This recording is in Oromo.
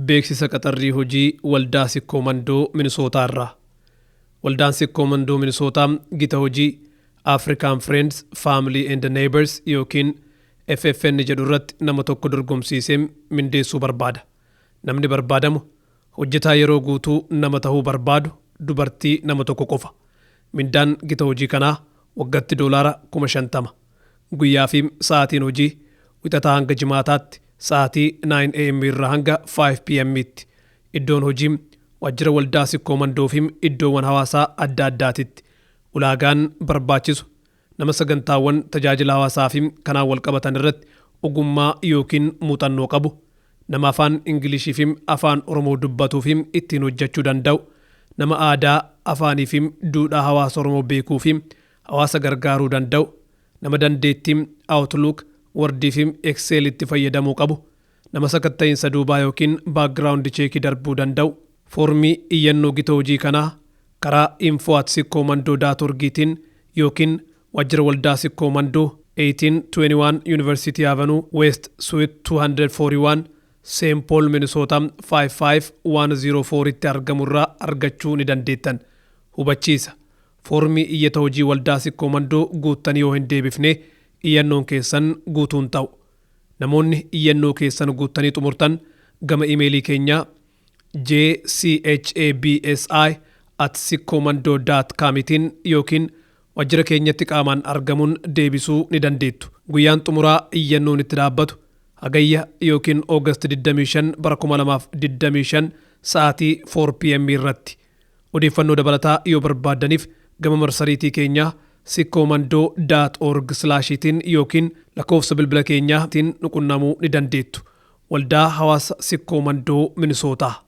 Beeksisa qaxarrii hojii Waldaa Sikkoo Mandoo Minisootaa irraa. Waldaan Sikkoo Mandoo Minisootaa gita hojii African Friends, Family and Neighbors yookiin FFN jedhu irratti nama tokko dorgomsiisee mindeessuu barbaada. Namni barbaadamu hojjetaa yeroo guutuu nama tahuu barbaadu, dubartii nama tokko qofa. Mindaan gita hojii kanaa waggatti $50,000. Guyyaa fi sa'aatiin hojii Wixataa hanga Jimaataatti sa'aatii 9 a.m. irraa hanga 5 p.m. tti. Iddoon hojii waajjira Waldaa Sikkoo Mandoo fi iddoowwan hawaasaa adda addaatitti. Ulaagaan barbaachisu nama sagantaawwan tajaajila hawaasaa fi kanaan wal qabatan irratti ogummaa yookiin muuxannoo qabu, nama afaan Ingilishii fi afaan Oromoo dubbatuu fi ittiin hojjechuu danda'u, nama aadaa, afaanii fi duudhaa hawaasa Oromoo beekuu fi hawaasa gargaaruu danda'u, nama dandeettii Outlook, Wordii fi Excel itti fayyadamuu qabu, nama sakatta'iinsa duubaa yookiin background checkii darbuu danda'u. Foormii iyyannoo gita hojii kanaa karaa info@sikkoomandoo.orgiitiin yookiin waajjira Waldaa Sikkoo Mandoo, 1821 University Avenue West, Suite 241, St. Paul, Minnesota 55104 tti argamu irraa argachuu ni dandeettan. Hubachiisa: foormii iyyata hojii Waldaa Sikkoo Mandoo guuttanii yoo hin deebifne, iyyannoon keessan guutuun ta'u. Namoonni iyyannoo keessan guuttanii xumurtan gama imeelii keenyaa jchabsi@sikkoomandoo.comitiin yookiin waajjira keenyatti qaamaan argamuun deebisuu ni dandeettu. Guyyaan xumuraa iyyannoon itti dhaabbatu Hagayya yookiin August 25 bara 2025 sa'aatii 4 p.m. irratti. Odeeffannoo dabalataa yoo barbaaddaniif gama marsariitii keenyaa sikkoomandoo.org slashiitiin yookiin lakkoofsa bilbila keenyaatiin nuqunnamuu ni dandeettu. Waldaa Hawaasa Sikkoo Mandoo Minisootaa.